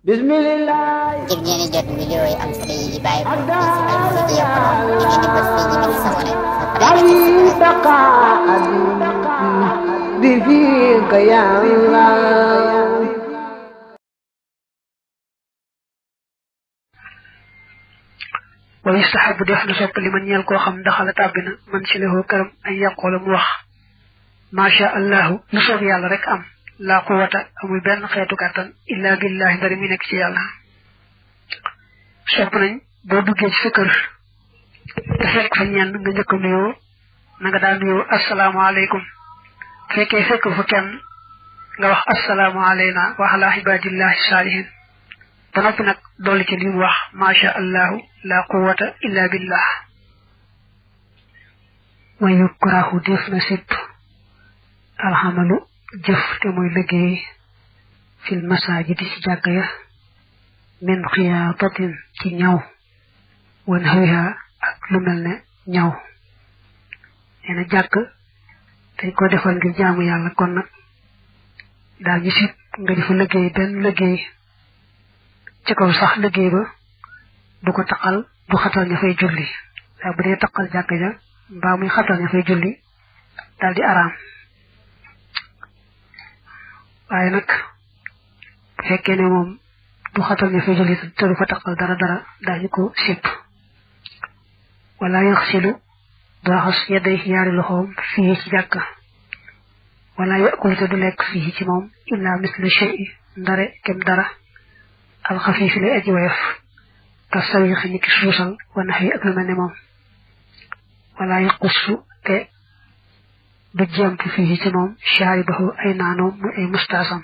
Bismillah. ngir ngeen jot vidéo yi am solo yi bàyyi ko ci Al Mouridiyyah Pro da ngeen di bës fii ñu bind s'abonner بفيك يا الله ويستحب def na sopp li man ñeel koo xam daxala tàbbina man ci lahu këram ay yàqoola mu wax macha allahu lu soob yàlla rek am laa quwata amul benn xeetu kàttan illa billahi ndari mi nekk ci yàlla sopp nañ boo duggee ci sa kër te fekk fa ñenn nga njëkk a nuyoo na nga daa nuyoo asalaamaaleykum fekkee fekk fa kenn nga wax assalaamu alayna wa ala ibadillahi salihin ba noppi nag dolli ci li mu wax macha allahu la quwata illa billah wa yukrahu def na sipp alxamalu jëf te muy liggéey fil masajidi ci jàkk ya min xiyaatatin ci ñaw wan xëyha ak lu mel ne ñaw nee na jàkk dañ ko defal ngir jaamu yàlla kon nag daal ñu sit nga di fa liggéey benn liggéey ci kaw sax liggéey ba du ko taqal du xatal ña fay julli waaye bu dee taqal jàkk ja mbaa muy xatal ña fay julli daal di araam waaye nag bu fekkee ne moom du xatal ña fay julli te du fa taqal dara daañu ko sipp wala yaxsilu du raxas yedday yaari loxoom fii ci jàkk wala yakul te du lekk fii ci moom illa mislu shay'i ndare kem dara alxafiif lay aji woyof ka sawix ni ki suusal wana xëy ak lu mel ne moom wala yaqussu te du jemp fii ci moom shaaribahu ay naanoom muy ay mustaasam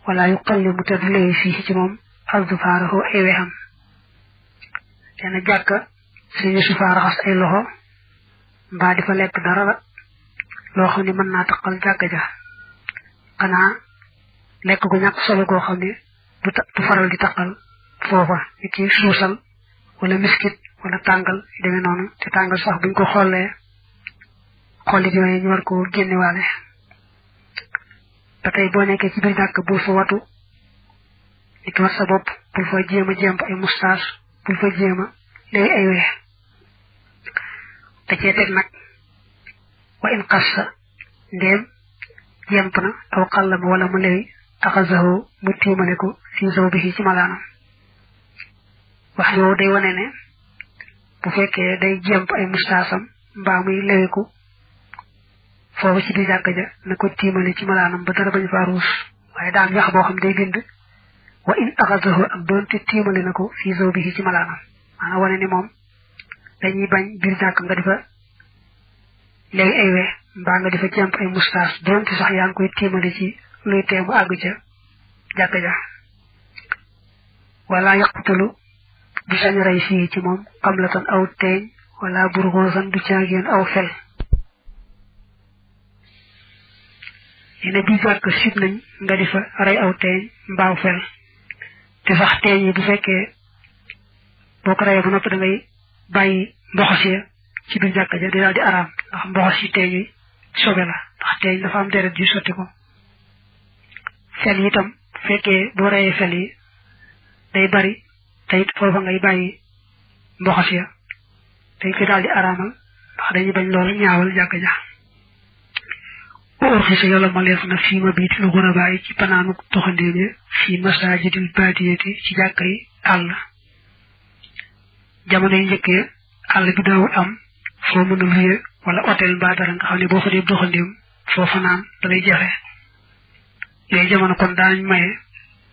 wala yuqallimu te du lay fii ci moom azfaarahu ay wexam dana jàkk suñu sufaa raxas ay loxo mbaa di fa lekk dara loo xam ne mën naa taqal jàkk ja xanaa lekk gu ñàkk solo goo xam ne du faral di taqal foofa ni ki suusal wala miskit wala tàngal demee noonu te tàngal sax buñ ko xoolee xollit yooyu ñu war ko génnewaale ba tey boo nekkee ci biir jàkk bul fa watu ni ki wat sa bopp bul fa jéem a jemp ay mustaas bul fa jéem a léegi ay weex da cee teg nag wa in qassa ndéem jemp na aw xallama wala mu léegi axasahu mu tiimale ko fi zawbihi ci malaanam wax yow day wane ne bu fekkee day jemp ay mustaasam mbaa muy lewiku foofu ci biir jàkk ja na ko tiimale ci malaanam ba dara bañ faa ruus waaye daam yax boo xam day bind wa in axasahu ak doonte tiimale na ko fi zawbihi ci malaanam maanaam wane ni moom dañuy bañ biir jàkk nga di fa léegi ay we mbaa nga di fa jemp ay mustaas doonte sax yaa ngi koy tiimale ci luy tee mu àgg ca jàkk ja wala yaqtulu du sañ rey fii ci moom xamlatan aw teeñ wala burxoosan du caageen aw fel yene bi jàkk sib nañ nga di fa rey aw teeñ mbaaw fel te sax teeñ yi bu fekkee boo ko reyee ba noppi da ngay bàyyi mboxos ya ci biir jàkk ja di daal di araam ndax mboxos yi teeñ yi sobe la ndax teeñ dafa am deret ji sotti ko fel yi itam fekkee boo reyee fel yi day bari te it foofa ngay bàyyi mboxos ya dañ koy daal di araamal ndax dañuy bañ loolu ñaawal jàkk ja or xisa yàlla maleef na fii ma biit lu gën a bàyyi ci panaanu toxandéeme fii masajidil baadiyati ci jàkk yi àll jamono yi njëkkee àll bi daawul am foo mën a luye wala hôtel mbaa dara nga xam ne boo fa dee doxandéem foo fanaan da lay jafe yooyu jamono kon daañ maye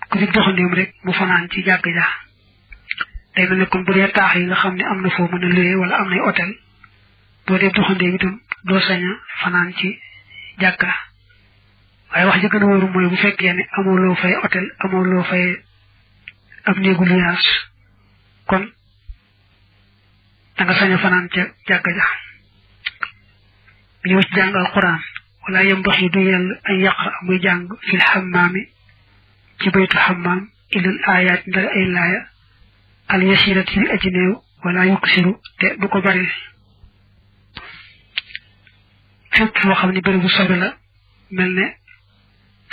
ku di doxandéem rek mu fanaan ci jàkk ja day mel ne kon bu dee taax yi nga xam ne am na foo mën a luye wala am nay hôtel boo dee doxandéem itam doo sañ a fanaan ci jàkka waaye wax ji gën a wóoru mooy bu fekkee ne amoo loo fay hôtel amoo loo fay ab néegu luyaas kon da nga sañ a fanaan ca jàkka ja bi ñëw ci jàng alquran wala yambax yi du yell ay yàq muy jàng fil xammaami ci baytu xammaam ilal ayaat ndara ay laaya al yasirat yi aji néew wala yuksiru te du ko bari fépp foo xam ne bëri bu sobe la mel ne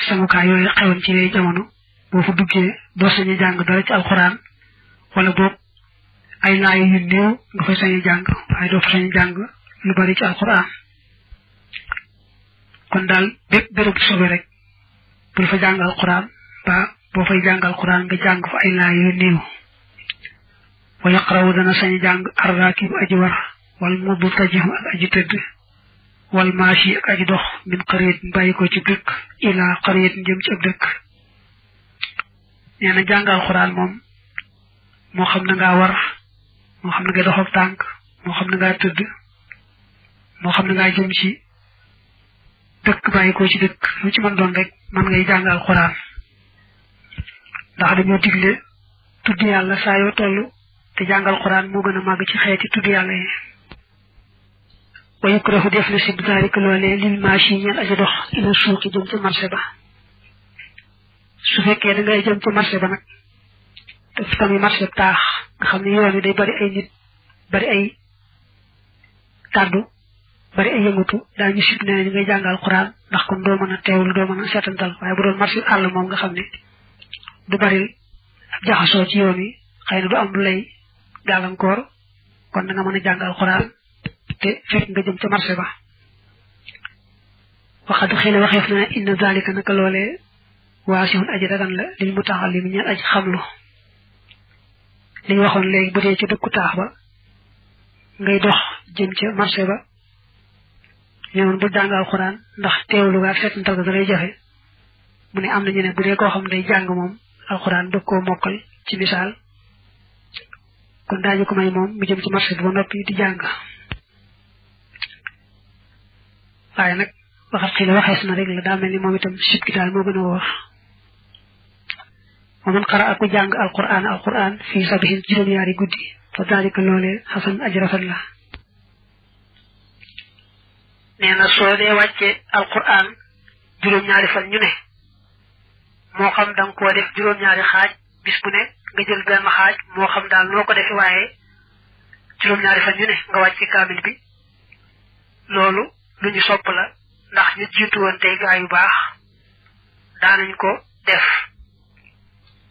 sangukaay yooyu xewoon ci yooyu jamono boo fa duggee doo sañu jàng dara ci alquran wala boog ay laay yu néew nga fay sañu jàng waaye doo fa sañu jàng lu bari ci alquran kon daal bépp béréb sobe rek bul fa jàng alquran ba boo fay jàng alquran nga jàng fa ay laay yu néew wa yaqrawu dana sañu jàng arraakib aji war wal mubtajihu ak aji tëdd wal maashi ak aji dox min qaryat bàyyi ko ci dëkk ila qaryat jëm ci ab dëkk nee na jàng alquran moom moo xam na ngaa war moo xam na nga dox ak tànk moo xam na ngaa tëdd moo xam na ngaa jëm ci dëkk bàyyi ko ci dëkk lu ci mën doon rek man ngay jàng alquran ndax dañoo digle tudd yàlla saa yoo toll te jàng alquran moo gën a màgg ci xeeti tudd yàlla yi wa yukrahu def na sib zaalika loolee lil maashi ñeel aji dox ila suuqi jëm ca marché ba su fekkee da ngay jëm ca marché ba nag te fi tamit marché taax nga xam ne yoon wi day bari ay nit bari ay kàddu bari ay yëngatu daañu sib ne ñu ngay jàng alquran ndax kon doo mën a teewlu doo mën a seetantal waaye bu doon marché àll moom nga xam ne du bari ab jaxasoo ci yoon wi xëy na du am lu lay gàllankoor kon da nga mën a jàng alquran te fekk nga jëm ca marché ba waxat xëy na waxeef na inna zalika naka loolee waasihun aji dagan la lil mutaallimi ñeel aji xamlu li ñu waxoon léegi bu dee ci dëkku taax ba ngay dox jëm ca marché ba ñëwoon bu jàng alquran ndax teewlu nga ak seetantal ga da lay jafe mu ne am nañu ne bu dee koo xam day jàng moom alquran bëgg koo mokkal ci misaal kon daañu ko may moom mu jëm ci marché bi ba noppi di jàng waaye nag waxat xii la waxees na rek la daa mel ni moom itam sib gi daal moo gën a wóor wa man qara aku jàng alquran fii sabihin juróom-ñaari guddi fa dalika loolee xasan aji rafet la nee na soo dee wàcce alquran juróom-ñaari fan ñu ne moo xam da nga koo def juróom-ñaari xaaj bis bu ne nga jël benn xaaj moo xam daal noo ko defe waaye juróom-ñaari fan ñu ne nga wàcce kaamil bi loolu lu ñu sopp la ndax ñu jiitu woon tey gaa yu baax daanañ ko def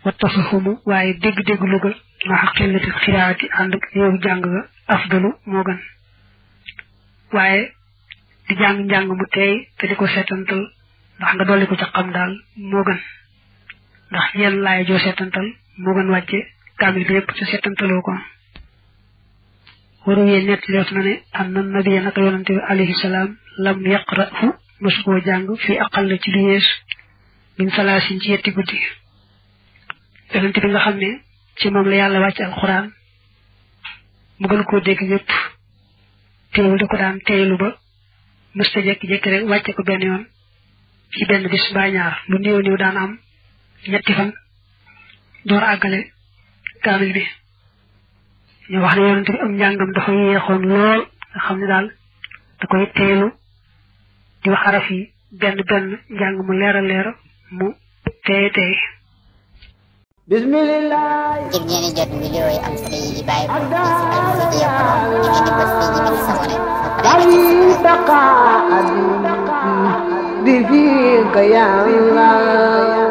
wa tafahumu waaye dégg-dégg lu ga ma xaqillati xiraati ànd ak yow jàng ga afdalu moo gën waaye di jàng njàng mu teey te di ko seetantal ndax nga dolli ko ca xam daal moo gën ndax yenn laay joo seetantal moo gën wàcce kaamil bi yépp te seetantaloo ko waru yee nett leef na ne am na nabiya naka yonante bi alayhi salaam lam yaqra'hu mosu koo jàng fii aqal ci lu yees min salaasin ci yetti guddi yonante bi nga xam ne ci moom la yàlla wàcc alquran mu gën koo dégg ñëpp teewul da ko daan teeylu ba mësta jekki-jekki rek wàcce ko benn yoon ci benn bis mbaa ñaar lu néew néew daan am ñetti fan door àggale kaamil bi ñu wax ne yonante bi am njàngam dafa yeexoon lool nga xam ne daal da koy teelu di wax araf yi benn benn njàng mu leer a leer mu teey teey bismillah ngir ngeen jot vidéo yi am solo yi bàyyi ko ci Alfayda Pro ngeen di bës fii ñu bind sabone bi fika ya Allah